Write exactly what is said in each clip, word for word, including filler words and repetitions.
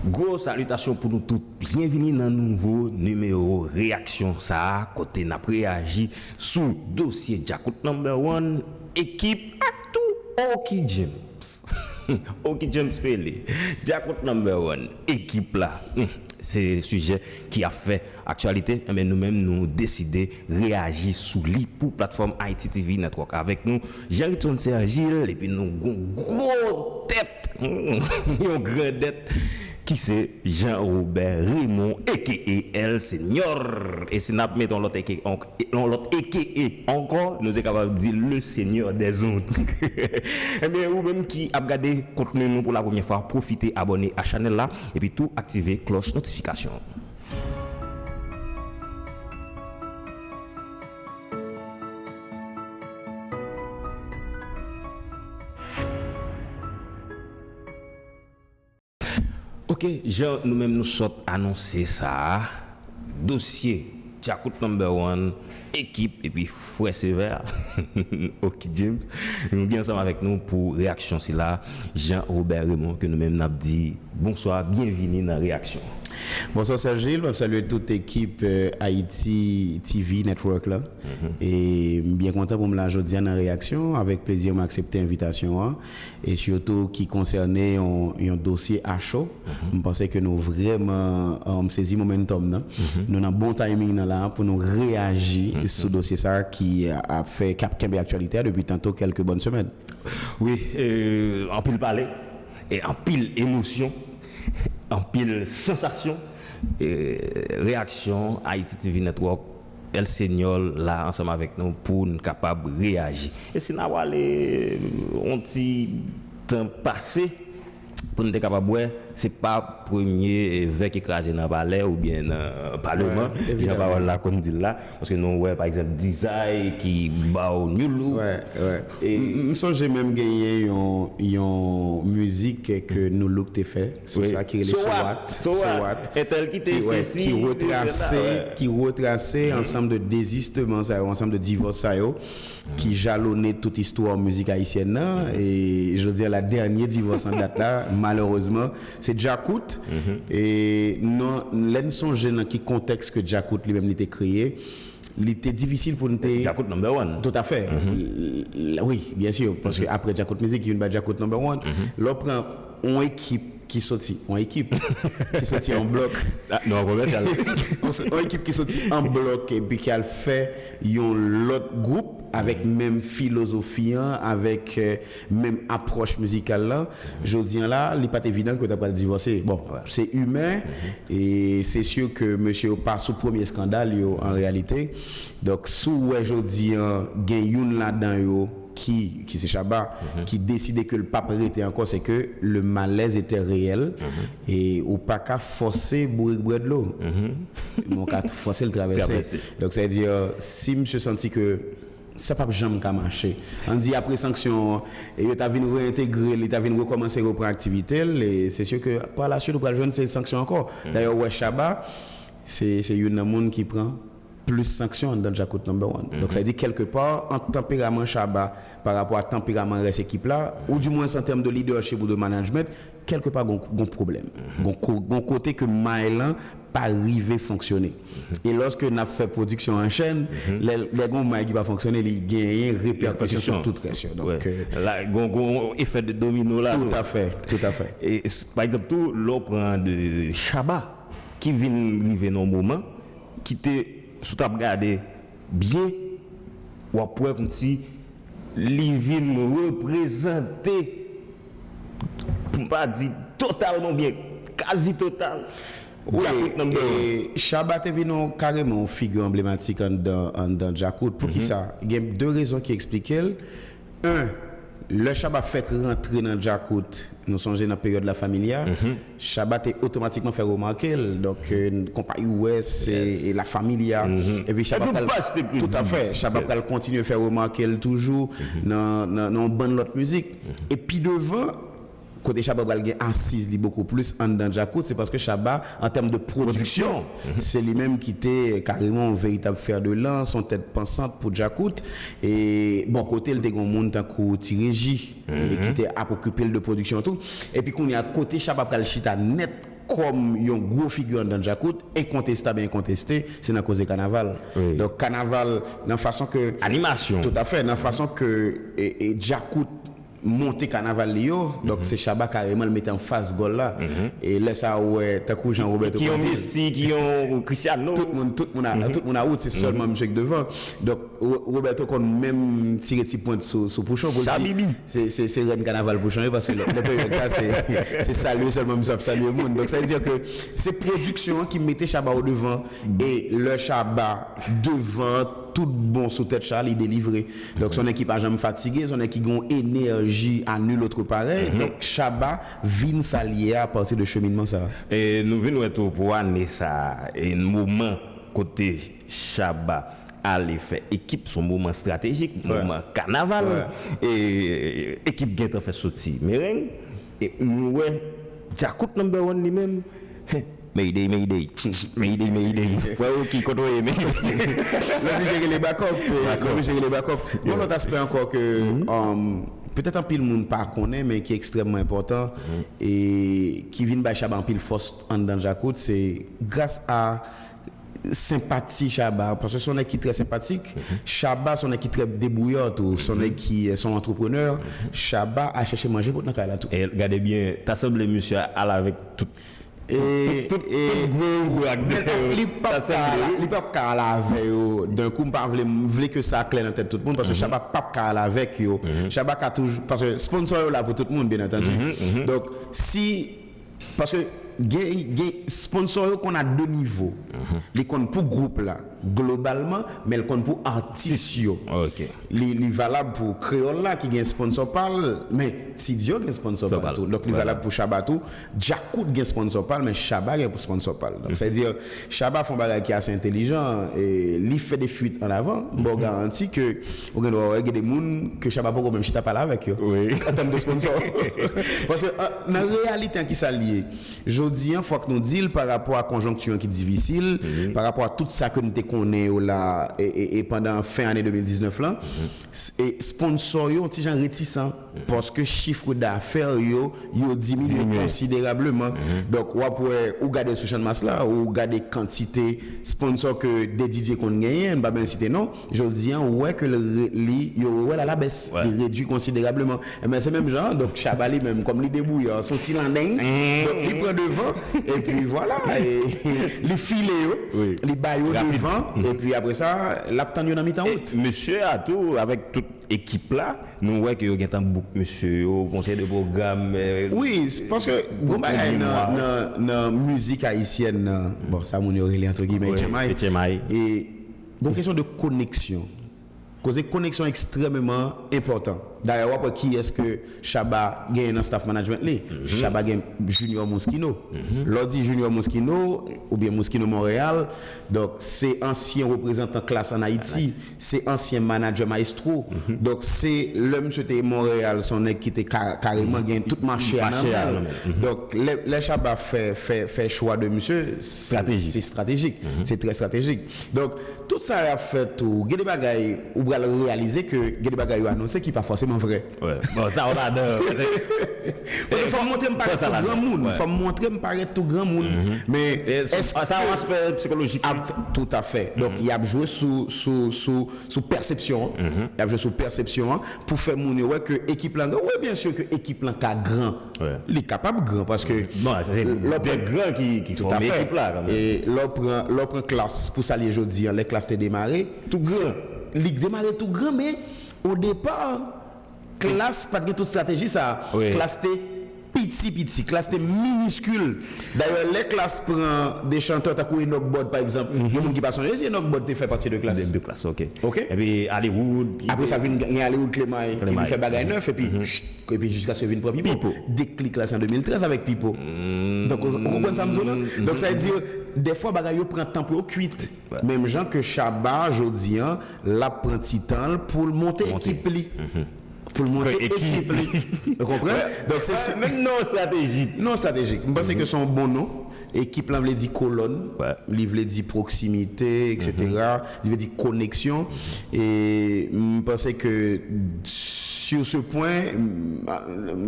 Gwo salitasyon pou nou tout. Byenvini nan nouvo nimewo reyaksyon sa a, kote n ap reyaji sou dosye Djakout Number One, ekip ak tou Oky James. Oky James Pele, Djakout Number One, ekip la. Hmm, se sijè ki ap fè aktyalite. Enben, nou menm, nou deside reyaji sou li pou platfòm Haiti T V Network. Avèk nou, Jean Ritson Sergil, epi nou gon gwo tèt, yon grandèt, ki se Jean Robert Raymond, A K A El Señor. E si n ap mete yon lòt A K A, yon lòt A K A ankò, nou te kapab di Le Seigneur des Ondes. Enben, ou menm ki ap gade kontni nou pou la premyè fwa, pwofite abòne a chanèl la, epi tou aktive klòch notifikasyon. Ok, jan nou menm nou sot anonse sa a, dosye Djakout Number One, ekip epi frè sevè, Oky James, nou gen ansanm avèk nou pou reyaksyon sila, Jean Robert Raymond, ke nou menm n ap di bonswa, byenvini nan reyaksyon. Bonswa Sergil, m ap salye tout ekip, euh, Haiti T V Network la. E m byen kontan pou m la jodi a nan reyaksyon, avèk plezi m aksepte envitasyon an. E sitou ki konsène yon, yon dosye a cho. M panse ke nou vrèman, um, sezi momentum nan. Nou nan bon timing nan la pou nou reyaji sou dosye sa ki ap fè, k ap kenbe aktyalite a depi tanto kèlke bòn semèn. Wi, e, anpil pale, e anpil emosyon, anpil sansasyon, e, reyaksyon Haiti T V Network, El Señor la ansanm avèk nou pou n kapab reyaji. E si n a wale yon ti tan pase, pou n te kapab wè, se pa premye vè ki kraze nan palè oubyen nan paleman, jan pawòl la konn di l la, paske nou wè, pa egzanp, Dizay ki ba w New Look. Wè, wè. E m, m sonje menm genyen yon, yon mizik ke New Look te fè sou sa ki rele So What. So What. Entèl ki te sesi, ki retrase, ki retrase ansanm de dezisteman sa yo, ansanm de divòs sa yo, ki jalone tout istwa mizik ayisyèn nan. E jodi a la, dènye divòs an dat la, malerezman, se Djakout. E non, lè n sonje nan ki kontèks ke Djakout li menm li te kreye, li te difisil pou n te Djakout number one. Tout à fait. L-, l-, wi, byen si, paske apre Djakout Mizik, ki vin ba Djakout number one, lè w pran yon ekip ki soti, yon ekip ki soti an blòk. Ah, non, komèsyal. Yon ekip ki soti an blòk epi ki al fè yon lòt gwoup avèk menm filozofi an, avèk, euh, menm apwòch mizikal la. Jodi an la, li pa t evidan ke yo ta pral divòse. Bon, se imen, e se si ke mesye yo pa sou premye eskandal yo an reyalite. Donk, si w wè jodi an, gen youn ladan yo ki, ki se Shabba, ki deside ke l p ap rete ankò, se ke le malaise était réel, e ou pa ka fòse bourik bwè dlo. Men w ka fòse l travèse. Donk, sa vle di, si misye santi ke sa p ap janm ka mache. Ann di apre sanksyon an, e yo ta vin reyentegre l, li ta vin rekòmanse repran aktivite l, e se si ke pa la swit ou pral jwenn se sanksyon ankò. Dayè, ou wè Shabba, se, se youn nan moun ki pran plis sanksyon anndan Djakout number one. Donk, sa vle di, kèlke pa, ant tanperaman Shabba pa rapò a tanperaman rès ekip la, ou dimwens an tèm de leadership ou de management, kèlke pa gon, gon pwoblèm. Gon ko-, gon kote ke may lan pa rive fonksyone. E lòske n ap fè pwodiksyon an chèn, lè, lè gon may ki pa fonksyone, li genyen repèkisyon sou tout rès yo. Donk, euh, la, gon, gon efè de domino la tou. Tout à fait, tout à fait. E, s-, pa egzanp tou, lè w pran de Shabba, ki vin rive nan yon moman, ki te, si w t ap gade byen, w ap wè kòmsi li vin reprezante, pou m pa di totalman oubyen kazi total, Djakout number one. Wi, e Shabba te vin yon, kareman yon figi anblematik anndan, anndan Djakout. Poukisa? Gen de rezon ki eksplike l. En, lè Shabba fèk rantre nan Djakout, nou sonje nan peryòd La Familia, Shabba te otomatikman fè remake l. Donk, euh, konpayi West, e, e La Familia. Epi Shabba pral, tout à fait, Shabba pral kontinye fè remake l toujou nan, nan, nan yon bann lòt mizik. E pi devan, kote Shabba pral gen asiz li bokou plis anndan Djakout, se paske Shabba, an tèm de pwodiksyon, se li menm ki te kareman yon veritab fè de lans, yon tèt pansant pou Djakout. E bò kote l, te gen yon moun tankou Ti Reji, e ki te ap okipe l de pwodiksyon tou. Epi kounye a, kote Shabba pral chita nèt, kòm yon gwo figi anndan Djakout, enkontestab e enkonteste, se nan koze kanaval. Donk, kanaval, nan fason ke... Animasyon. Toutafè, nan fason ke e, e, Djakout monte kanaval li yo, donk se Shabba kareman l mete anfas gòl la. E lè sa a, ou wè, tankou jan Roberto konn di l, ki yon Messi, ki yon Cristiano. Tout moun, tout moun a, tout moun a wout, se sèlman misye k devan. Donk, Ro- Roberto konn menm tire ti pwent sou, sou Pouchon pou l di, se, se, se rèn kanaval Pouchon ye, paske lè, lè peryòd sa, se, se salye sèlman misye ap salye moun. Donk, sa vle di ke se pwodiksyon an ki mete Shabba o devan, e lè Shabba devan tout bon sou tèt cha, li delivre. Donk, se yon nèg ki pa janm fatige, se yon nèg ki gen yon enèji à nul autre pareil. Donk, Shabba vin sa l ye a apati de cheminman sa. E nou vin wè tou pou ane sa, e moman kote Shabba ale fè ekip, se yon moman estratejik, moman kanaval. E ekip gentan fè soti mereng. E nou wè Djakout number one li menm. Mayday, mayday, mayday, mayday. Frè Rocky, kote w ye, mayday? L oblije rele bakòp, eh, l oblije rele bakòp. Yon lòt aspè ankò ke, um, petèt anpil moun pa konnen, men ki ekstrèmman enpòtan, e ki vin bay Shabba anpil fòs anndan Djakout, se gras a senpati Shabba, paske se yon nèg ki trè senpatik. Shabba se yon nèg ki trè debouyan tou, se yon nèg ki, eh, se yon antreprenè. Shabba al chèche manje pou t nan kay la tou. E gade byen, ta sanble misye al avèk tout, tout, tout, tout gwo oubrak dèyè yo. Li p ap ka al, li p ap ka al avè yo. D'un coup, m pa vle, m vle ke sa klè nan tèt tout moun, paske Shabba p ap ka al avèk yo. Shabba ka toujou, paske sponsor yo la pou tout moun, byen antandi. Donk, si Paske gen, gen sponsor yo konn a de nivo. Li konn pou gwoup la globalman, men l konn pou atis yo. Li, li valab pou Kreyòl la ki gen sponsor pa l, men T D O gen sponsor pa l tou. Donk li valab pou Shabba tou. Djakout gen sponsor pa l, men Shabba gen sponsor pa l. Donk sa vle di Shabba fè yon bagay ki ase entelijan, e li fè de fuit an avan. M ba w garanti ke ou gen dwa wè gen de moun ke Shabba poko menm chita pale avèk yo. An tèm de sponsor. Paske, an, nan reyalite an, ki sa l ye? Jodi an, fòk nou di l, pa rapò a konjonkti an ki difisil, pa rapò a tout sa ke n te konnen yo la, e, e, e pandan fen ane de mil diznèf lan, s- e sponsor yo yon ti jan retisan, paske chif dafè yo, yo diminye konsiderableman. Donk, w ap wè, ou gade sou Channmas la, ou gade kantite sponsor ke de D J konn genyen, m pa bezwen site non, jodi an, ou wè ke l re- li, yo rewè l alabès. Li redui konsiderableman. Enben, se menm jan an, donk, Shabba li menm, kòm li debouyan, se yon ti landeng. Donk, li pran devan, epi vwala, e, li file yo, li ba yo devan, epi apre sa, l ap tann yo nan mitan wout. Mesye a tou, avèk tout ekip la, nou wè ke yo gentan book mesye yo, konsèy de pwogram, eh, wi, s- paske gon bagay nan, nan, nan mizik ayisyèn nan, bon, sa moun yo rele, antre giyimè, H M I. H M I. E gon kesyon de koneksyon. Koze koneksyon ekstrèmeman enpòtan. Dayè, w ap wè kiyès ke Shabba genyen nan staff management li. Shabba gen Junior Moschino. Lè w di Junior Moschino, oubyen Moschino Montréal, donk, se ansyen reprezantan Klass ann Ayiti, se ansyen manager Maestro. Donk, se lè misye te Montréal, se yon nèg ki te ka- kareman gen tout mache a nan men l. Donk, lè, lè Shabba fè, fè, fè chwa de misye, se estratejik. Se trè estratejik. Donk, tout sa y ap fè tou, gen de bagay ou pral reyalize ke gen de bagay yo anonse ki pa fòseman vrè. Bon, sa w ladan. Paske fò m montre m parèt tou granmoun. Fò m montre m parèt tou granmoun. Men èske sa yon aspè psikolojik? Toutafè. Donk, y ap jwe sou, sou, sou, sou pèsepsyon an. Y ap jwe sou pèsepsyon an pou fè moun yo wè ke ekip lan gran. Wi, byen si ke ekip lan ka gran. Li kapab gran paske lè w pran, gran ki, ki fòme ekip la, kanmenm. E lè w pran, lè w pran Klass pou sa l ye jodi an, lè Klass te demare, tou gran. Li demare tou gran, men o depa, Klass pa t gen tout estrateji sa. Klass te piti, piti. Klass te miniskil. Dayè, lè Klass pran de chantè tankou Enock Bord, pa egzanp, gen moun ki pa sonje si Enock Bord te fè pati de Klass. De, de Klass, ok. Ok? Epi Hollywood, apre sa, vin gen Hollywood Clemay, ki vin fè bagay nèf, epi, epi jiskaske vin pran Pipo. Deklik la, se an de mil trèz avèk Pipo. Donk, ou, ou konprann sa m di w lan? Donk, sa vle di, dèfwa, bagay yo pran tan pou yo kwit. Menm jan ke Shabba, jodi an, l ap pran ti tan l pou l monte ekip li. pou l monte ekip li. Ou konprann? Donk se si menm non estratejik. Non estratejik. M panse ke se yon bon non. Ekip lan vle di kolòn, li vle di pwoksimite, et cetera. Li vle di koneksyon. E m panse ke sur ce point,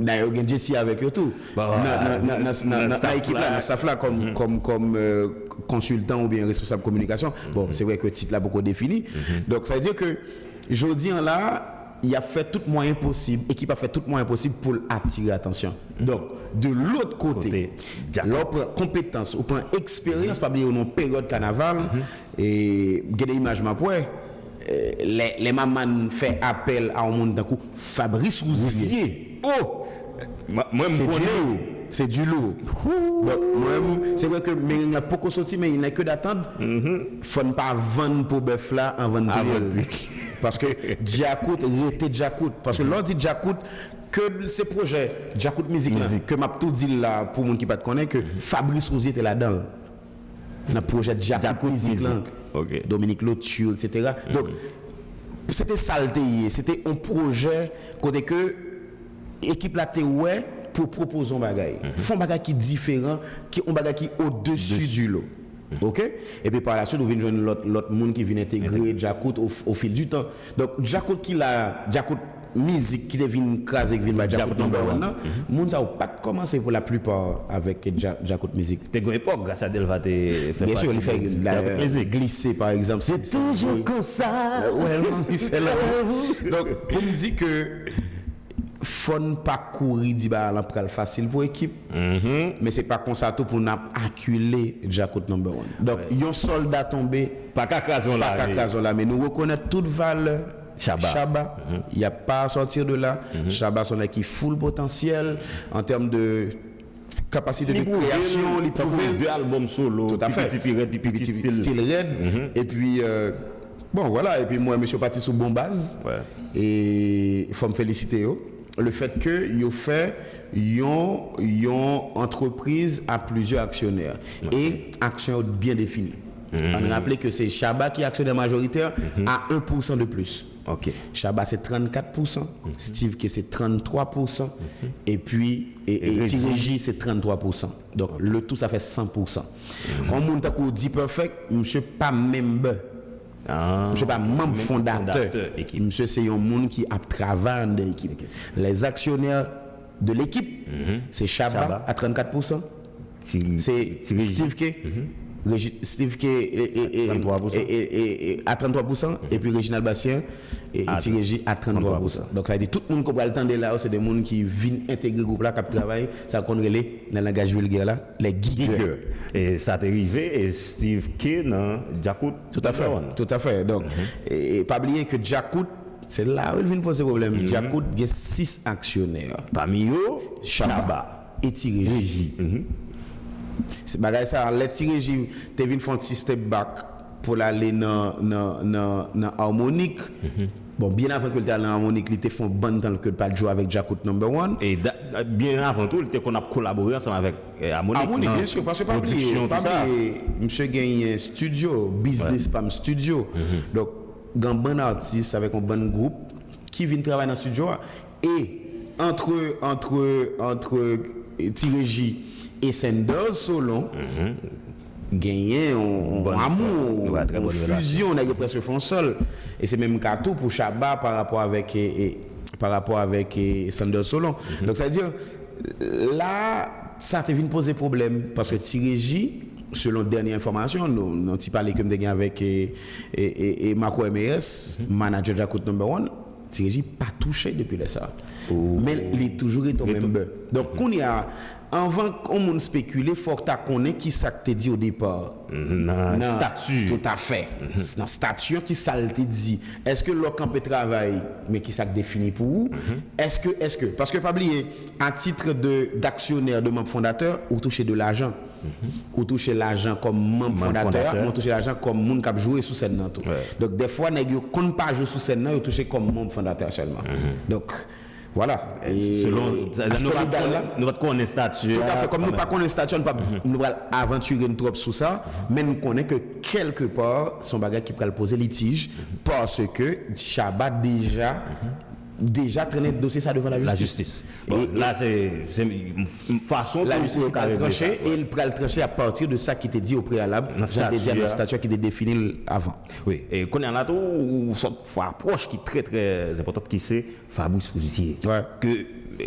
dayè yo gen Jesse avèk yo tou. Nan, nan, nan, nan, nan, nan, nan ekip la, nan staff la, kòm, kòm, kòm, euh, konsiltan oubyen responsab kominikasyon. Bon, se vre ke tit la poko defini. Donk, sa vle di ke jodi an la, y ap fè tout mwayen posib, ekip ap fè tout mwayen posib pou l atire atansyon. Donk, de lòt kote, lè w pran konpetans, ou pran eksperyans, pa bliye w nan peryòd kanaval, e gen de imaj m ap wè, e, lè, lè Maman fè apèl a yon moun tankou Fabrice Rouzier. Rouzier. Oh! Mwen, mwen, m konnen. Se di lou. Donk, mwen, se vre ke mering la poko soti, men il n'est que d'attendre. Fò n pa vann po bèf la anvan n touye l. Paske djakout rete djakout. Paske lè w di djakout, ke l se pwojè djakout mizik lan, ke m ap tou di l la pou moun ki pa t konnen, ke Fabrice Rouzier te ladan l. Nan pwojè djakout mizik lan. Dominique Lauture, et cetera. Donk, se te sa l te ye. Se te yon pwojè kote ke ekip la te wè pou pwopoze yon bagay. Fè yon bagay ki diferan, ki yon bagay ki au-dessus du lot. Ok? Epi pa la suite, ou vin jwenn lòt, lòt moun ki vin entegre djakout au, au fil du temps. Donk, djakout ki la, djakout mizik ki te vin kraze, ki vin bay djakout number one nan, moun sa yo pa t kòmanse pou la plupart avèk dja-, djakout mizik. Te gen epòk, Gracia Delva te fè pati de djakout mizik. Glise, pa egzanp. Se toujou konsa. Wè, m anvi fè lanmou. Donk, pou m di ke fò n pa kouri di bagay lan pral fasil pou ekip, men se pa konsa tou pou n ap akile djakout number one. Donk, yon sòlda tonbe, pa ka kraze yon lame. Nou rekonèt tout valè Shabba. Shabba, y a pas à sortir de là. Shabba se yon nèg ki full potansyèl an tèm de kapasite de kreyasyon, li pwouve. De albòm solo, pi piti, pi rèd, pi piti, stil rèd. Epi, euh, bon, vwala, epi m wè mesye yo pati sou bon baz. E fò m felisite yo. Le fait que yo fè yon, yon antrepriz a plizyè aksyonè. E aksyon yo byen defini. Ann raple ke se Shabba ki aksyonè majoritè a un pour cent de plus. Shabba se trannkat pousan, Steve K se tranntwa pousan, epi, e, e, Ti Reji se tranntwa pousan. Donk, le tout sa fè san pousan. Yon moun tankou D-Perfect, misye pa member. Misye pa manm fondatè. Misye se yon moun ki ap travay anndan ekip. Les actionnaires de l'équipe, se Shabba a trannkat pousan, se Steve K, Regi-, Steve K, e, e, e, a tranntwa pousan, epi Reginald Bastien e, e Ti Reji a tranntwa pousan. Donk, sa vle di tout moun ke w pral tande la yo, se de moun ki vin entegre gwoup la, k ap travay, sa konn rele, nan langaj vilgè la, les geekers. E sa te rive, e Steve K nan Djakout. Tout à fait, tout à fait. Donk, e, e pa bliye ke Djakout, se la wi l vin poze pwoblèm. Djakout gen sis aksyonè. Pami yo, Shabba e Ti Reji. Se bagay sa, lè Ti Reji te vin fè yon ti step back pou l ale nan, nan, nan, nan Harmonik. Bon, byen avan ke l te al nan Harmonik, li te fè yon bann tan ke l pa t jwe avèk Djakout Number One. E da-, byen avan tou, li te konn ap kolabore ansanm avèk, eh, Harmonik, Harmonik, nan byen si, paske pa bliye, pwodiksyon, pa tou sa. Bliye, misye genyen studio, Business Pam Studio. Donk, gen yon bann atis avèk yon bann gwoup ki vin travay nan studio a. E entre, entre, entre, eh, Ti Reji e Sanders Solon, genyen yon, yon amou, yon fizyon, nèg yo prèske fè yon sèl. E se menm ka tou pou Shabba pa rapò avèk, e, e, pa rapò avèk, e, Sanders Solon. Donk, sa vle di, la, sa te vin poze pwoblèm, paske Ti Reji, selon dènye enfòmasyon, nou, nan ti pale ke m te gen avèk, e, e, e, e Marco M A S, manager Djakout Number One, Ti Reji pa touche depi lè sa. Men li toujou rete yon member. Donk, kounye a, anvan yon moun spekile, fòk ta konnen ki sa k te di o depa. Nan estati. Tout à fait. Nan estati an, ki sa l te di. Èske lè w kanpe travay, men ki sa k defini pou ou? Èske, èske, paske pa bliye, à titre de, d'actionnaire, de membre fondateur, ou touche de lajan. Ou touche lajan kòm manm fondatè a, men ou touche lajan kòm moun k ap jwe sou sèn nan tou. Donk, dèfwa, nèg yo konn pa jwe sou sèn nan, yo touche kòm manm fondatè sèlman. Donk, vwala. E selon, nou pa t konnen, nou pa t konnen estati a. Tout à fait, kòm nou pa konnen estati a, nou pa, nou pral avantire n twòp sou sa, men n konnen ke kèlke pa, se yon bagay ki pral poze litij, paske Shabba deja deja trennen dosye sa devan lajistis. Lajistis. Bon, la se se fason pou yo ka regle sa. E l pral tranche apati de sa ki te di o preyalab, jan te di a nan stati a ki te defini l avan. Wi, e kounye a la tou ou sot fè apwòch ki trè trè enpòtan ki se Fabrice Rouzier ke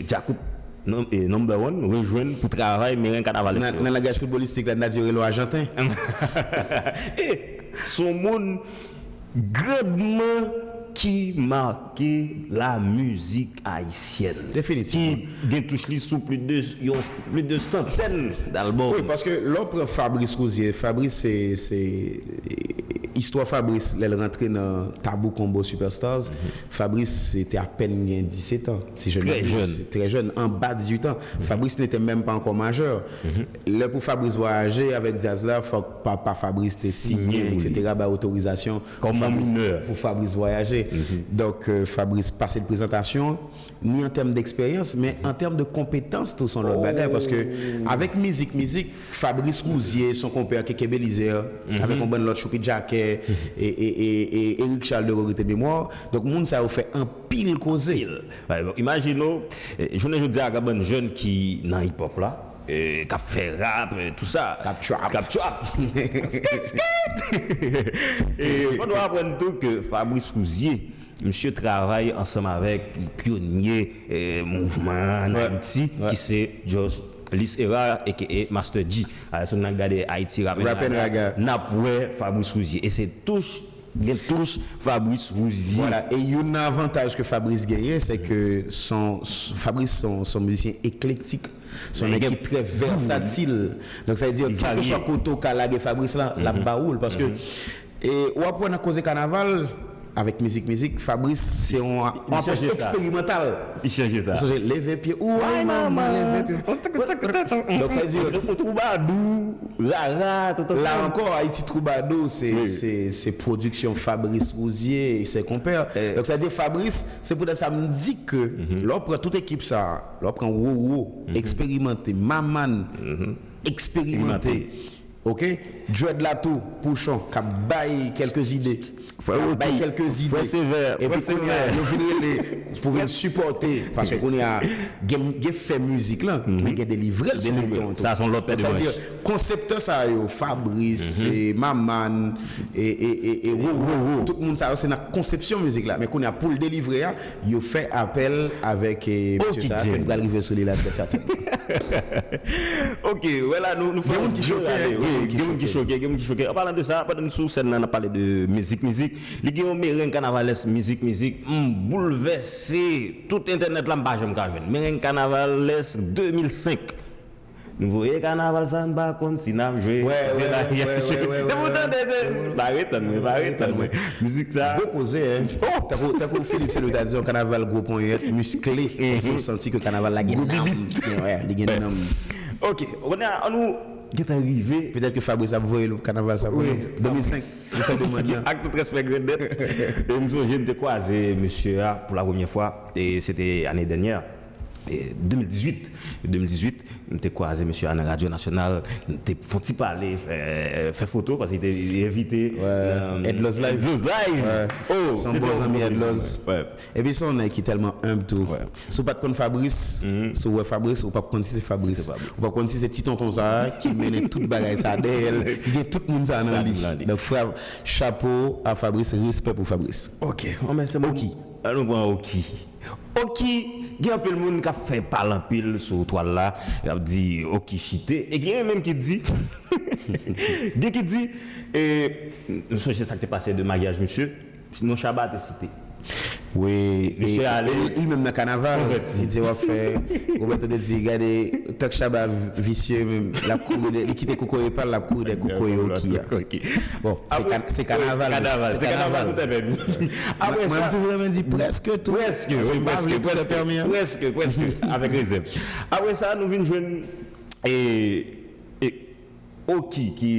Djakout number one rejwenn pou travay mereng kanavalès yo. Nan langaj foutbolistik la n ta di yo rele w ajanten. E s on moun grandman ki make la mizik ayisyèn. Definitivman. Ki gen touch li sou plis de yon plis de santèn d albòm. Wi, paske lè w pran Fabrice Rouzier, Fabrice se se istwa Fabrice lè l rantre nan Tabou Combo Superstars. Fabrice se te apèn gen disèt an, si je ne m'abuse, trè jèn, anba dizuit an. Fabrice n'était même pas encore majeur. Lè pou Fabrice vwayaje avèk djaz la, fòk papa Fabrice te siyen, et cetera, bay otorizasyon pou Fabrice vwayaje. Donk Fabrice pase l prezantasyon, ni an tèm deksperyans, men an tèm de konpetans tou se yon lòt bagay, paske avèk mizik, mizik, Fabrice Rouzier, son konpè Keke Belizaire, avèk yon bann lòt Chouki Djakè, e, e, e, e Eric Charles de Regretter Mémoire. Donk moun sa yo fè anpil koze. Imajine w, jounen jodi a gen bann jèn ki nan hip hop la, k ap fè rap, tou sa. K ap trap. K ap trap. Skirt, skirt. E fò nou aprann tou ke Fabrice Rouzier, misye travay ansanm avèk pyonye mouvman an Ayiti ki se Julius Erard aka Master G. Alè si n ap gade Haiti Rap and Raga, n ap wè Fabrice Rouzier. E se touch, gen touch Fabrice Rouzier. Vwala, e youn nan avantaj ke Fabrice genyen se ke son Fabrice se yon mizisyen eklektik. Se yon nèg ki trè vèsatil. Donk sa vle di kèlkeswa kote w ka lage Fabrice la, l ap ba ou l. Paske e w ap wè nan koze kanaval avèk mizik mizik Fabrice se yon apwòch eksperimantal. Li chanje sa. Li chanje leve pye ou ay manman leve pye. Donk sa vle di ou twoubadou rara tout ansanm. La ankò Ayiti twoubadou se se se pwodiksyon Fabrice Rouzier e se konpè. Donk sa vle di Fabrice se poutèt sa m di ke lè w pran tout ekip sa lè w pran Roro, eksperimante, Maman, eksperimante. Ok, Dread la tou, Pouchon k ap bay kèlke zide. K ap bay kèlke zide. Epi kounye a yo vin rele pou vin sipòte. Paske kounye a gen gen fè mizik lan, men gen delivre l sou beton tou. Sa se yon lòt pè de manch. Konseptè sa yo, Fabrice, Maman, e e e e Roro, tout moun sa yo se nan konsepsyon mizik la. Men kounye a pou l delivre a, yo fè apèl avèk mesye sa ke m pral rive sou li la trè sètènman. Ok, wè la nou nou fè yon dye ale. Gen moun ki choke, gen moun ki choke. An palan de sa, pandan n sou sèn nan n ap pale de mizik mizik, li gen yon mereng kanavalès mizik mizik, m boulvèse tout entènèt la m pa janm ka jwenn. Mereng kanavalès de mil senk. Nou voye kanaval sa n pa konn si n ap jwe. Depi w tande se pa ret tann mwen, pa ret tann mwen. Mizik sa. Gwo koze, hein. Tankou tankou Philippe Saint-Louis ta di yon kanaval gwo ponyèt, miskle. Kòmsi w santi ke kanaval la gen nanm. Li gen nanm. Ok, kounye a ann nou gentan rive. Petèt ke Fabrice ap voye l kanaval sa pou nou. De mil senk, nou fè demann lan. Ak tout respè grandèt. E m sonje m te kwaze mesye a pou la premyè fwa. E se te ane dènyè. De mil dizuit, de mil dizuit, m te kwaze mesye a nan Radyo Nasyonal, m te fè yon ti pale, fè, fè foto, paske li te envite nan Edloz Live. Edloz Live! Oh, se yon bon zanmi Edloz. Epi se yon nèg ki tèlman enb tou. Si w pa t konn Fabrice, si w wè Fabrice, ou p ap konn si se Fabrice. Ou p ap konn si se ti tonton sa a ki mennen tout bagay sa a dèyè l, ki gen tout moun sa a nan li. Donk, frè, chapo a Fabrice, respè pou Fabrice. Ok, ann mèsi. Oki. Ann nou pran Oki. Oki, gen anpil moun k ap fè pale anpil sou twal la, y ap di Oki chite. E gen menm ki di, gen ki di, e, nou sonje sa k te pase de maryaj misye, non Shabba te site. Wi, e li menm nan kanaval, li di w ap fè, Roberto te di, gade, tank Shabba visye, menm, l ap kouri, li kite kokoye pa l, l ap kouri dèyè kokoye Oki a. Bon, se kanaval, se kanaval. Mwen toujou renmen di prèske tou. Prèske, wi, prèske, prèske, prèske, avèk rezèv. Apre sa, nou vin jwenn e, e, Oki ki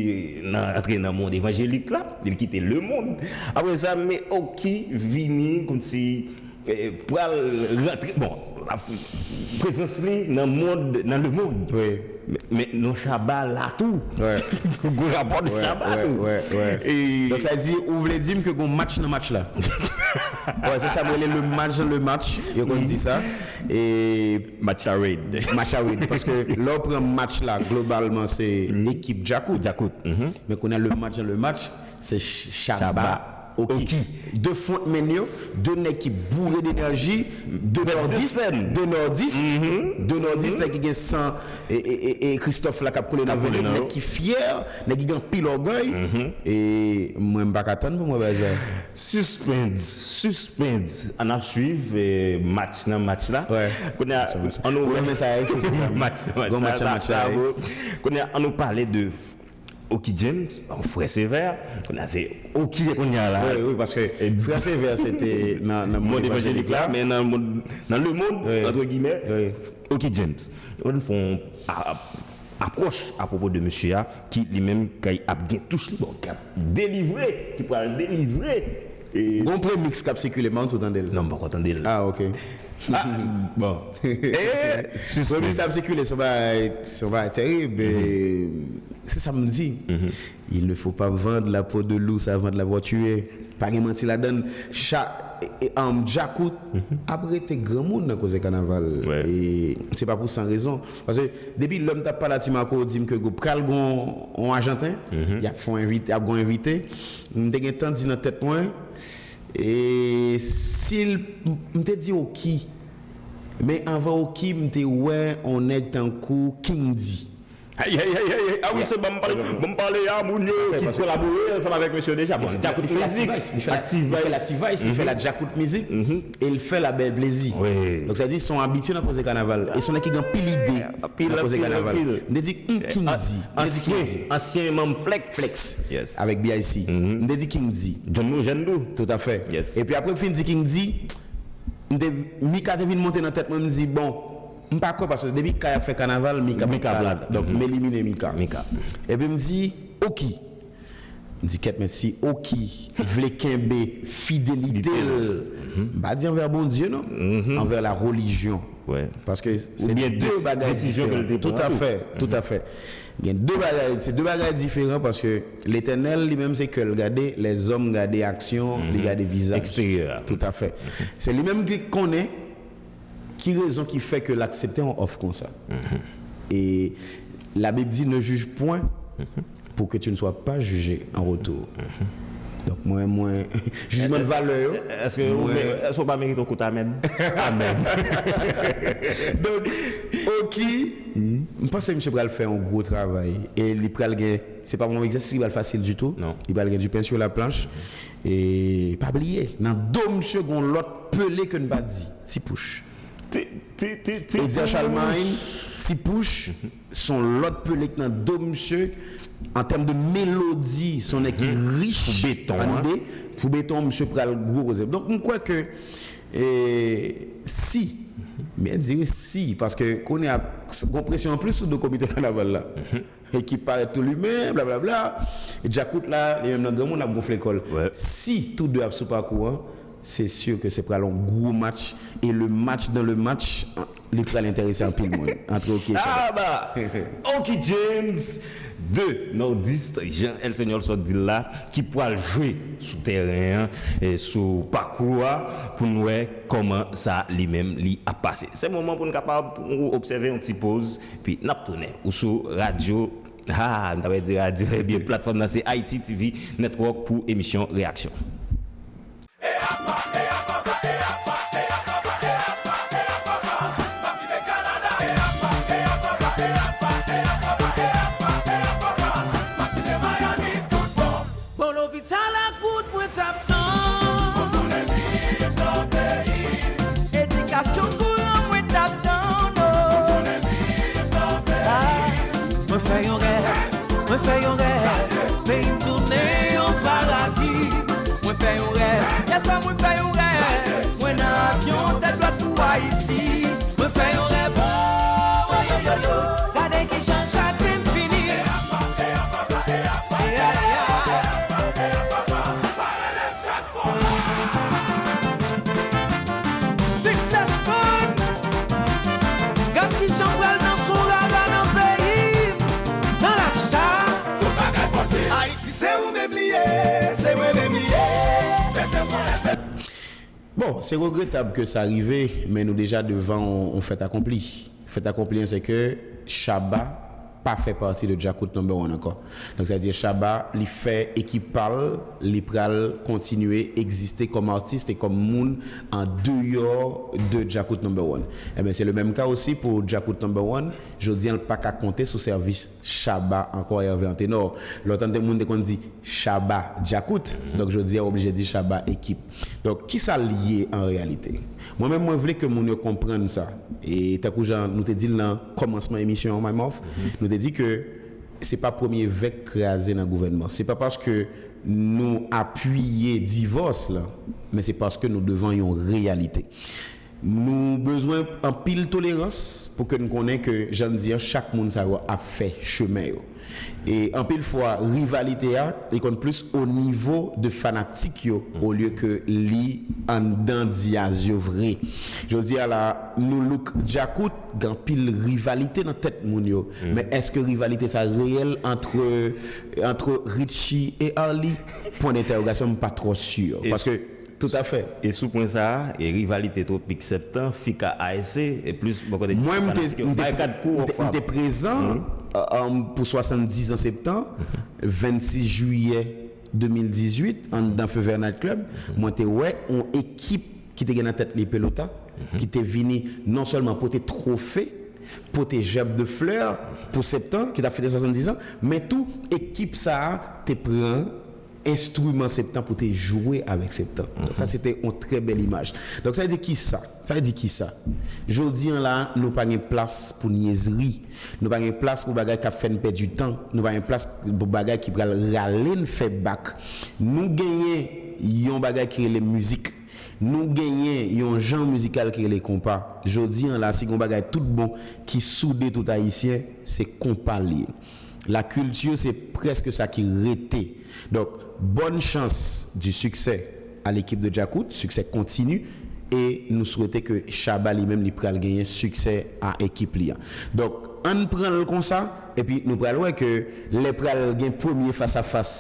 nan, antre nan mond evanjelik la, li kite lemonn. Apre sa, men Oki vini kòmsi e, pral rantre, bon, prezans li nan mond, nan lemonn. Wi. Men, men non Shabba la tou. Wi. Gon rapò de Shabba tou. Wi, wi, wi. Donk sa vle di, ou vle di m ke gon match nan match la? Wè, se sa m rele le match dans le match, yo konn di sa. E Match la red. Match la red, paske lè w pran match la, globalman, se ekip Djakout. Djakout. Mhm. Men kounye a, le match dans le match, se Ch- Shabba. Shabba. Oki. Oki. De frontmen yo, de nèg ki boure denerji, de nòdis, sèn. De nòdis, de nòdis, nèg ki gen san e, e, e, e Christophe la k ap koule nan venn yo, nèg ki fyè, nèg ki gen anpil ògèy. E mwen, m pa ka tann pou mwen wè sa. Suspense, suspense. Ann ap swiv eh, match nan match la. Wè. Kounye a, Match nan match. an nou Ou renmen sa, ekspresyon sa? Match nan match Bon la. match nan match la, Sa, eh. Bro. Kounye a, an nou pale de Oki James, bon, frè Sevè. Kounye a, se Oki kounye a la. Wi, wi, paske frè Sevè se te nan nan Mond evanjelik la, men nan mond, nan le mond, Wi. Antre gimè, Wi. Oki James. Ann fè yon a- a- apwòch apwopo de mesye a ki li menm kay ap gen touch li, bon, k ap delivre, ki pral delivre. E Gon premix k ap sikile, m pa konn si w tande l. Non, m poko tande l. Ah, ok. Ah, bon. Eh, Premix k ap sikile, se yon bagay, se yon bagay terib. E se sa m di. Il ne faut pas vendre la peau de l'ours avant de l'avoir tué. Pa gen manti ladan l. Cha, e, e, um, Djakout ap rete granmoun nan koze kanaval. Wè. E se pa pou san rezon. Paske depi lè m t ap pale a Ti Marco, di m ke pral gon yon Ajanten, y ap fè yon envite, y ap gon envite. M te gen tan di nan tèt mwen, e si l, m te di Oki. Men anvan Oki, m te wè yon nèg tankou King D. Ay, ay, ay, ay, ay. Ah wi, se ban m pale, ban m pale a moun yo Fè ki paske kolabore ansanm avèk mesye deja. Bon, Djakout Li fè la Mizik, T-Vice, li fè la- Active li fè la Vice. T-Vice, li fè la Djakout Mizik, e li fè la Bèl Plezi. Wi. Donk sa di se yon abitye nan koze kanaval. E se yon nèg ki gen anpil ide Anpil, nan koze anpil, kanaval. anpil. M te di, hmm, King D. M te di King Ansyen, D. ansyen manm Flex. Flex. Yes. Avèk B I C. M te di King D. John Mojen tou. Tout à fait. Yes. Epi apre m fin di King D, m te, Mika te vin monte nan tèt mwen, m di, bon, m pa kwè paske depi Kay ap fè kanaval, Mika Mika pa pral. la. Donk, m elimine Mika. Mika. Epi m di, Oki. M di, kèt, men si Oki vle kenbe fidelite l, m pa di anvè Bondye, non, anvè la relijyon. Wè. Paske se Oubyen de desi- bagay desizyon ke l diferan. te pran Tout à tou. Fait, tout à fait. Gen de bagay, se de bagay diferan paske Letènèl li menm se kè l gade, lèzòm gade aksyon, li gade vizaj. Eksteryè. Tout à fait. Se li menm ki konnen ki rezon ki fè ke l aksepte yon òf konsa. E Labib di, ne juge point pour que tu ne sois pas jugé en retour. Donk mwen, mwen, jijman de valè yo. Èske ou mwen- mè- èske ou pa merite yon kout amèn? Amèn. Donk, Oki, m panse misye pral fè yon gwo travay. E li pral gen, se pa yon egzèsis ki pral fasil ditou. Non. Li pral gen du pain sur la planche. E pa bliye, nan do misye gon lòt pele ke n pa di. Ti Pouch. Ti, ti, ti, ti. Edzer Charlemagne, Ti Pouch, se yon lòt pele k nan do misye, an tèm de melodi, se yon nèg ki rich Pou beton, an hein. Ide. Pou beton, misye pral gwo koze. Donk, m kwè ke, e, si, men di si, paske kounye a, gon presyon anplis sou do komite kanaval la. Ekip parèt tou limen, blablabla. E Djakout la, li menm nan granmoun, l ap gonfle kò l. Wè. Si tou de ap sou pakou an, se si ke se pral yon gwo match. E le match dans le match, li pral enterese anpil moun. Antre Oki e Shabba. Shabba! Oki James, de nòdis, jan El Señor sot di l la, ki pral jwe sou tèren an, e sou pakou a, pou n wè kòman sa li menm li ap pase. Se moman pou n kapab pou nou obsève yon ti poz, pi n ap tounen. Ou sou radyo, ah, m ta pral di radyo, ebyen, platfòm nan se Haiti T V Network pou emisyon Reyaksyon. Bon lopital ak wout mwen t ap tann. Edikasyon kouran mwen t ap tann, oh. Ah, mwen fè yon rèv, mwen fè yon rèv, peyi m tounen yon paradi. Mwen fè yon rèv, yèswa mwen fè yon rèv, mwen nan avyon tèt dwat pou Ayiti. Mwen fè yon rèv, oh, oh, yo, yo, yo, gade kijan chagren m fini. Ti Flash Band, gad kijan pral nan son rara nan peyi m, nan lach sa. Ayiti se ou menm li ye, se mwen menm li ye. Bon, se regretab ke sa rive, men nou deja devan yon, yon fèt akonpli. Fèt akonpli an, se ke Shabba pa fè pati de Djakout Number One ankò. Donk, sa vle di Shabba, li fè ekip pa l, li pral kontinye egziste kòm atis e kòm moun an deyò de Djakout Number One. Ebyen, se le menm ka osi pou Djakout Number One. Jodi an, l pa ka konte sou sèvis Shabba ankò, Hervé Antenor. Lè w tande moun te konn di Shabba Djakout. Donk, jodi a, w oblije di Shabba Ekip. Donk, kisa l ye an reyalite? Mwen menm, mwen vle ke moun yo konprann sa. E tankou jan nou te di l nan kòmansman emisyon an, Mimoff, nou te di ke se pa premye vè k kraze nan gouvènman. Se pa paske nou apiye divòs la, men se paske nou devan yon reyalite. Nou bezwen anpil tolerans pou ke n konnen ke, jan n di an, chak moun sa yo ap fè chemen yo. E anpil fwa, rivalite a, li konn plis o nivo de fanatik yo, olye ke li anndan dyaz yo vre. Jodi a la, nou look Djakout, gen anpil rivalite nan tèt moun yo. Men èske rivalite sa reyèl antre, antre Richie e Arly? Pwen dentèwogasyon, m pa twò si. Paske Toutafè. E sou pwen sa a, e rivalite Twopik Septan, Fika A S C, e plis bò kote fanatik yo, bay kat kou, m te, m te prezan, um, pou swasanndiz an Septan, vennsis jiyè de mil dizuit, anndan Feu Vert Night Club, mwen te wè yon ekip ki te gen nan tèt li Pelota, ki te vini non sèlman pote twofe, pote jèb de flè pou Septan, ki t ap fete swasanndiz an, men tou ekip sa a te pran enstriman Septan pou te jwe avèk Septan. Donk, sa se te yon trè bèl imaj. Donk, sa vle di kisa? Sa vle di kisa? Jodi an la, nou pa gen plas pou nyezri. Nou pa gen plas pou bagay k ap fè n pèdi tan. Nou pa gen plas pou bagay ki pral rale n fè bak. Nou genyen yon bagay ki rele mizik. Nou genyen yon jan mizikal ki rele konpa. Jodi an la, si gen yon bagay tout bon ki soude tout Ayisyen, se konpa l ye. Lakilti, se prèske sa ki rete. Donk, bonne chance du succès à l'équipe de Djakout, succès continu, e nou swete ke Shabba li menm li pral genyen siksè a ekip li an. Donk, ann pran l konsa, epi nou pral wè ke lè pral gen premye fas a fas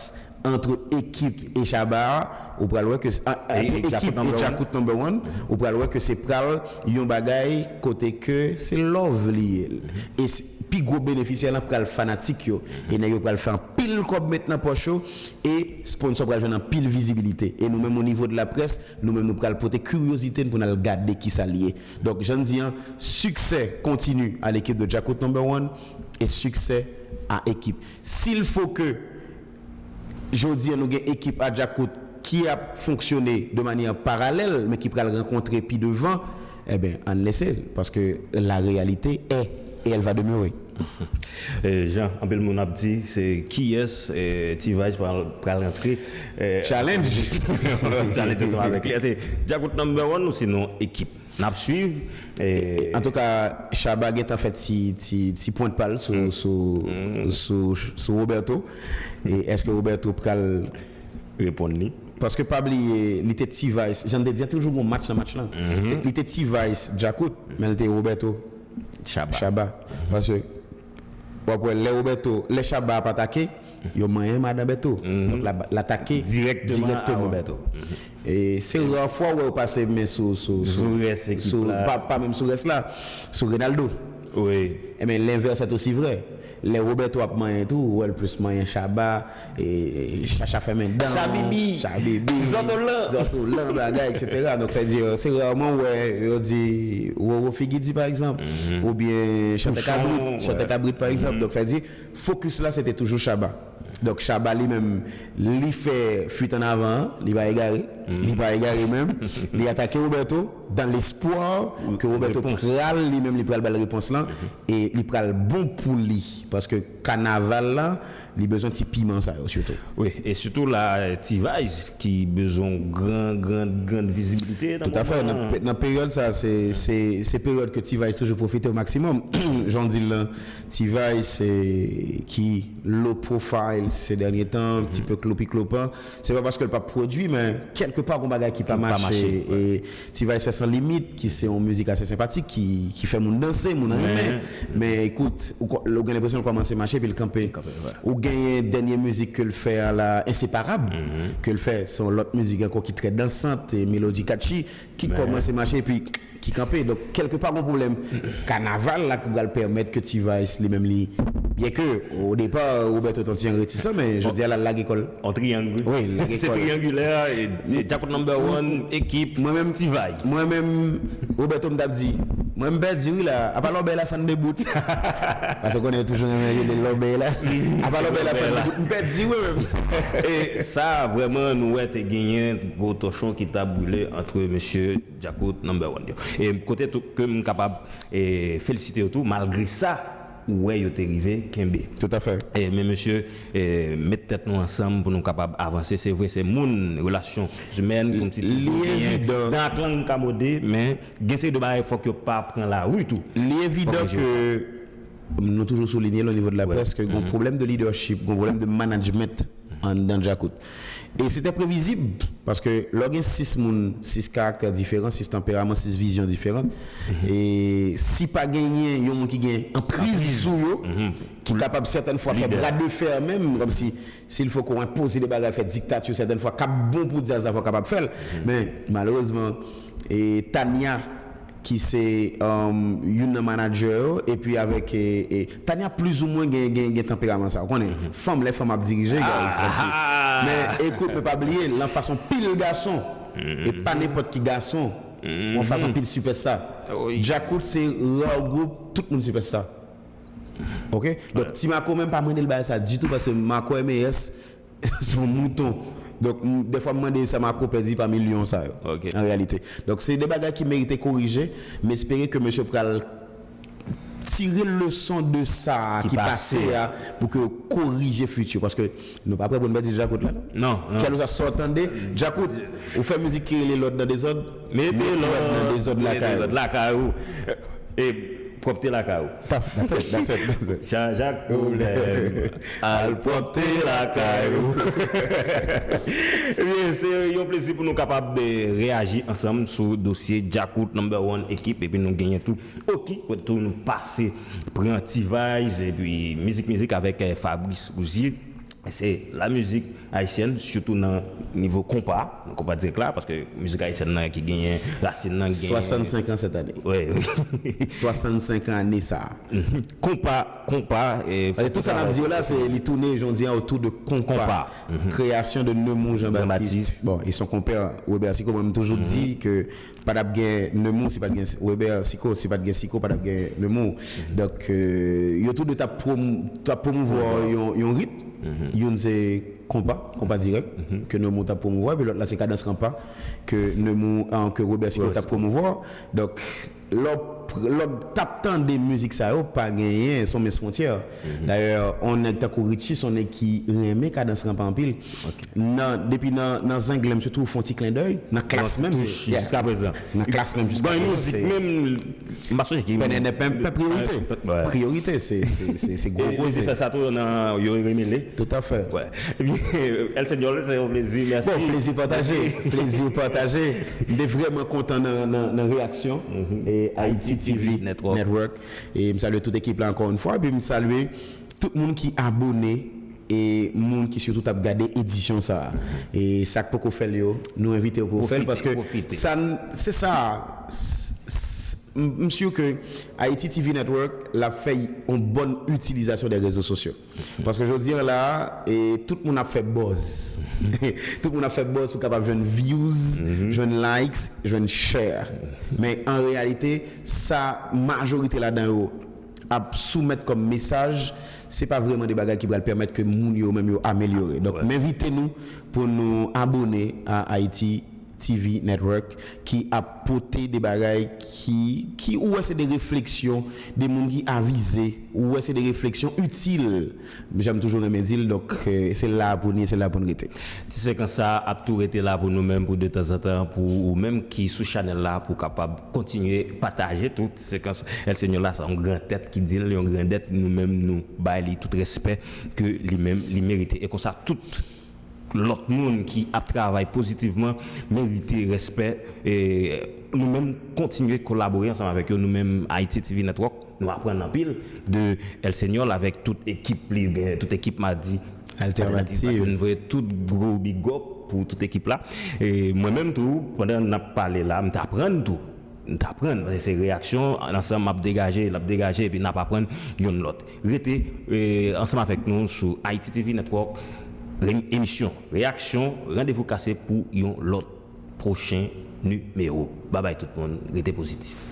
antre ekip e Shabba a, ou pral wè ke, a, antre ekip e Djakout Number One, ou pral wè ke se pral yon bagay kote ke se love li ye. E s- pi gwo benefisyè lan pral fanatik yo. E nèg yo pral fè anpil kòb met nan pòch yo, e sponsò pral jwenn anpil vizibilite. E nou menm, o nivo de laprès, nou menm nou pral pote kiryozite n pou n al gade kisa l ye. Donk, jan n di an, succès continu à l'équipe de Djakout Number One et succès à équipe. S'il faut que jodi an nou gen ekip a Djakout ki ap fonksyone de manyè paralèl, men ki pral rankontre pi devan, ebyen, ann lese l, paske la réalité est et elle va demeurer. E, Jean, anpil moun ap di, se kiyès, e, T-Vice pral, pral rantre, e, Challenge. Challenge ansanm avèk li. Se Djakout Number One ou sinon ekip? N ap swiv. E, Antouka, Shabba gentan fè ti, ti, ti pwent pa l sou, sou, sou, sou Roberto. E èske Roberto pral reponn li. Paske pa bliye, li te T-Vice. Jan n te di, toujou gon match nan match lan. Li te T-Vice Djakout, men li te Roberto Shabba. Shabba. Paske, w ap wè, lè Roberto, lè Shabba ap atake, yo manyen madan Beto. Donk, l ap, l atake Dirèkteman a dirèkteman. Roberto. E se ra fwa w wè yo pase men sou, sou, sou, Sou rès ekip sou, la. Pa, pa menm sou rès la, sou Reynaldo. Wi. Ebyen, l'inverse est aussi vrai. Lè Roberto ap manyen tou, ou wè l plis manyen Shabba, e, Chacha fèmen dan. Shabibi. Shabibi. Zòtolan. Zòtolan, bagay, etsetera. Donk, sa vle di, se rarman ou wè yo di Roro Figi di, pa egzanp. Oubyen Chantè Pouchon, Kabrit, Chantè wè. Kabrit, pa egzanp. Donk, sa vle di, focus la, se te toujou Shabba. Donk, Shabba, li menm, li fè fuit an avan an, li pa egare. Li pa egare menm. Li atake Roberto dans l'espoir ke Roberto Repons. Pral, li menm, li pral ba l repons lan. E li pral bon pou li. Paske kanaval la, li bezwen ti piman sa yo, sitou. Wi, e sitou la, T-Vice ki bezwen yon gran, gran, gran vizibilite. Toutafè. Nan, nan peryòd sa, se, se, se peryòd ke T-Vice toujou pwofite o maksimòm. Jan w di l lan, T-Vice, se ki low profile, se dènye tan, ti pe klopi klopan. Se pa paske l pa pwodui, men kèlke pa gon bagay ki pa mache. E T-Vice fè San Limit, ki se yon mizik ase senpatik, ki, ki fè moun danse, moun renmen. Men ekout, ou, ou gen lenpresyon l kòmanse mache, epi l kanpe. Ou genyen dènye mizik ke l fè a la, Enseparab, ke l fè, se yon lòt mizik ankò ki trè dansant, e melodi catchy, ki kòmanse mache, epi ki kanpe. Donk, kèlke pa, gon pwoblèm kanaval la ki pral pèmèt ke T-Vice li menm li. Byen ke, o depa, Roberto t on ti jan retisan, men jodi a la, l lage kò l. On triyang, wi. Wi, l lage kò l. Se triyangilè, e, e Djakout number one, ekip, T-Vice. Mwen menm, Roberto m t ap di, mwen m pèdi, wi, la. Apa lòbèy la fann debout. Paske w konnen yo toujou renmen rele lòbèy la. Apa lòbèy la fann debout. M pèdi, wi, menm. E sa, vrèman, nou wè te genyen gwo tòchon ki t ap boule ant mesye Djakout number one yo. E kote tou ke m kapab, e, felisite yo tou, malgre sa, ou wè yo te rive kenbe. Toutafè. E, men mesye, e, met tèt nou ansanm pou nou kapab avanse. Se vre, se moun, relasyon imèn, kòmsi toujou genyen dan ak lang kamode, men gen seri de bagay fòk yo pa pran lari tou. Li evidan ke nou toujou soulinye l o nivo de laprès ke gon pwoblèm de leadership, gon pwoblèm de management anndan Djakout. E se te previzib, paske lè w gen sis moun, sis karaktè diferan, sis tanperaman, sis vizyon diferan, e si pa genyen yon moun ki gen anpriz sou yo, ki kapab sètèn fwa fè bra de fè menm, kòmsi s'il faut qu'on impose de bagay, fè diktati, sètèn fwa, k ap bon pou djaz la, fò w kapab fè l. Men, malerezman, e Tania, ki se, um, youn nan manager yo, epi avèk, e, e, Tania plizoumwen gen, gen, gen tanperaman sa. Ou konnen, fanm, lè fanm ap dirije, guys, kòmsi. Men, ekout, men pa bliye, lan fason pil gason, e pa nenpòt ki gason, yon fason pil sipèsta. Djakout se rare gwoup, tout moun sipèsta. Ok? Donk, Ti Mako menm pa mande l bagay sa ditou, paske Mako M A S, se yon mouton. Donk, m, dèfwa m mande sa Mako pèdi pami lyon sa yo, an reyalite. Donk, se de bagay ki merite korije. M espere ke mesye pral tire leson de sa ki pase a pou ke yo korije fiti. Paske nou pa prè pou n pèdi Djakout la, non? Non, non. Kèlkeswa sa w tande, Djakout, ou fè mizik ki rele lòd nan dezòd, mete lòd nan dezòd lakay ou. E pwòpte lakay ou. That's it, that's it, that's it. Jan Jak pwoblèm, al pwòpte lakay ou. Ebyen, se yon plezi pou nou kapab, eh, reyaji ansanm sou dosye Djakout number one ekip, epi nou genyen tou Oki, kote tou nou pase pran T-Vice, epi mizik, mizik avèk, eh, Fabrice Rouzier. Se la mizik ayisyèn, sitou nan nivo konpa, nan konpa dirèk la, paske mizik ayisyèn nan ki genyen rasin nan, ki genyen swasannsenk an sèt ane. Wi. Swasannsenk an ane sa a. Konpa, konpa, e, tout sa n ap di yo la, se li tounen, jan w di an, otou de konpa. Konpa. Kreyasyon de Neumou Jean-Baptiste. Bon, e son konpè, Robert Sicot, mwen, m toujou di ke pa t ap gen Neumou si pa t gen Robert Sicot, si pa t gen Sicot, pa t ap gen Neumou. Donk, euh, yo tou de t ap pwom-, t ap pwomouvwa yon, yon rit. Youn se konpa, konpa dirèk, ke Neumou t ap pwomouvwa, epi lòt la se kadans ranpa, ke Neumou, ah, ke Robert Sicot t ap pwomouvwa. Donk, lè w p-, lè w t ap tande mizik sa yo, pa genyen, se yon mens fwontyè. Dayè, yon nèg tankou Richie, se yon nèg ki renmen kadans ranpa anpil. Nan, depi nan, nan Zenglen, m sitou fè yon ti klendèy. Nan Klass menm, se, yeah. Jiska prezan. Nan Klass menm, jiska prezan, se menm, m pa sonje ki Pènèpènèpèn, priyorite. Priyorite, se, se, se, se gwo koze. E li te fè sa tou nan Yo Remele. Toutafè. Wè. Ebyen, El Señor, se yon plezi, mèsi. Bon, plezi pataje. Plezi pataje. M te vrèman kontan nan, nan, nan reyaksyon. E Haiti T V Network. E m salye tout ekip la ankò yon fwa. Epi m salye tout moun ki abone e moun ki sitou t ap gade edisyon sa a. E sa k poko fè l yo, nou envite yo pou yo fè l, paske sa n-, se sa, s-, s-, m, m si ke Haiti T V Network l ap fè yon bòn itilizasyon de rezo sosyo. Paske jodi an la, e tout moun ap fè buzz. Tout moun ap fè buzz pou kapab jwenn views, jwenn likes, jwenn share. Men an reyalite, sa majorite ladan yo ap soumèt kòm mesaj, se pa vrèman de bagay ki pral pèmèt ke moun yo menm yo amelyore. Donk, m envite nou pou nou abone a Haiti T V Network ki ap pote de bagay ki, ki ou wè se de refleksyon de moun ki avize, ou wè se de refleksyon itil. Jan m toujou renmen di l, donk, eh, se la pou n ye, se la pou n rete. Ti sekans sa ap tou rete la pou nou menm, pou de tanzantan, pou ou menm ki sou chanèl la, pou kapab kontinye pataje tou ti sekans El Señor la. Se yon gran tèt ki di l, yon grandèt, nou menm nou bay li tout respè ke li menm li merite. E konsa, tout lòt moun ki ap travay pozitivman merite respè. E nou menm kontinye kolabore ansanm avèk yo. Nou menm Haïti T V Network, nou aprann anpil de El Señor avèk tout ekip li, gen tout ekip Madi Altènativ. Alternative. Nou voye tout gwo big up pou tout ekip la. E mwen menm tou, pandan n ap pale la, m t aprann tou. M t aprann, paske se reyaksyon, ansanm m ap degaje, l ap degaje, epi n ap aprann youn lòt. Rete, eh, ansanm avèk nou sou Haïti T V Network, re- emisyon Reyaksyon, randevou kase pou yon lòt pwochen nimewo. Babay tout moun, rete pozitif.